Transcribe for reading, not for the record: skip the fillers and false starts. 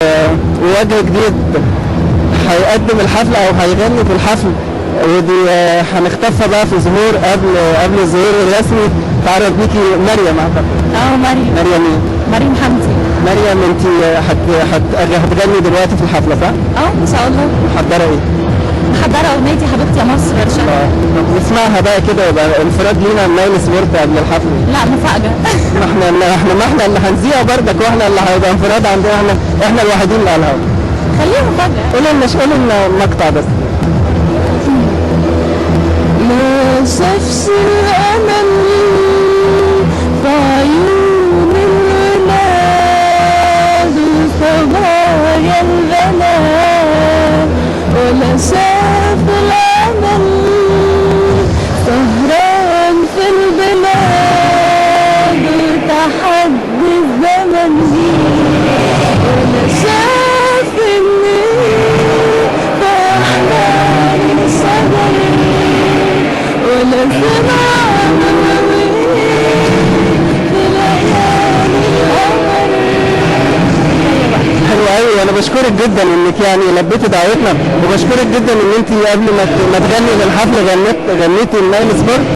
ووجه جديد هيقدم الحفل او هيغني في الحفل، ودي هنختفى بقى في ظهور قبل الظهور الرسمي. تعرف بيكي مريم اعتقد. اه، مريم. مريم ايه؟ مريم حمدي. مريم، انت هتغني دلوقتي في الحفله، صح؟ اه، ان شاء الله. محضرة ايه؟ محضرة اغنيتي حبيبتي يا مصر رشا. طب نسمعها بقى كده، يبقى انفراد لينا نايل سبورت قبل الحفلة. لا، مفاجاه. ما احنا اللي هنذيع برضك، واحنا اللي هيبقى انفراد عندنا، احنا الوحيدين اللي على الهوا. خليها مفاجاه. قولي لنا مقطع بس. ما شافش الامل في عيون الولاد وصبايا البنات، ولا شاف الامل سهران في البلاد وتحدي الزمن، ولا شاف النيل في أحضان الشجر، ولا سمع مواويل في ليالي القمر. حلو قوي، وانا بشكرك جدا انك يعني لبيتي دعوتنا، وبشكرك جدا ان انت قبل ما تغني للحفله غنيتي النايل سبورت.